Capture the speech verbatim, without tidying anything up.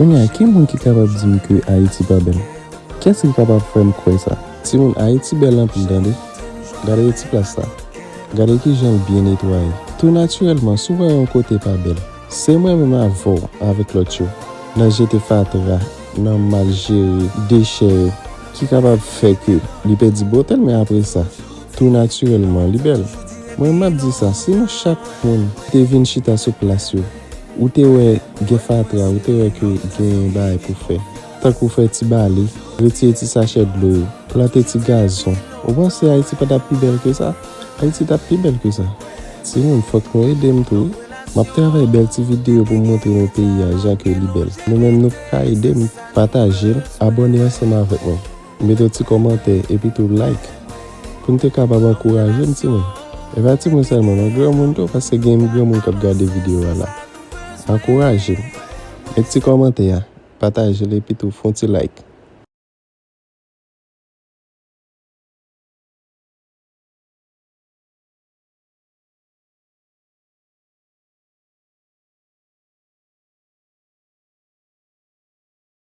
Kounye a, ki moun ki kapab di m ke Ayiti pa bèl? Kiyès ki kapab fè m kwè sa? Timoun, Ayiti bèl anpil, tande. Gade ti plas la. Gade kijan l byen netwaye. Tou natirèlman, si w wè yon kote pa bèl, se mwen menm avè w, avèk lòt yo, nan jete fatra, nan mal jere dechè yo, ki kapab fè ke li pèdi bote l, men apre sa, tou natirèlman, li bèl. Mwen, m ap di sa, si nou chak moun te vin chita sou plas yo, ou te wè gen fatra, ou te wè ke gen bagay pou fè. Tankou fè ti bale, retire ti sachè dlo yo, plante ti gazon. Ou panse Ayiti pa t ap pi bèl ke sa? Ayiti t ap pi bèl ke sa. Timoun, fòk nou ede m tou, wi. M ap travay bèl ti videyo pou m montre nou peyi a jan ke li bèl. Nou menm nou ka ede m, pataje l, abòne ansanm avèk mwen. Mete yon ti kòmantè epi tou like. Pou n te kapab ankouraje m, timoun. E pa timoun sèlman, non, granmoun tou, paske gen granmoun k ap gade videyo a la. Ankouraje m. Met ti kòmantè a, pataje l epi tou fè yon ti like.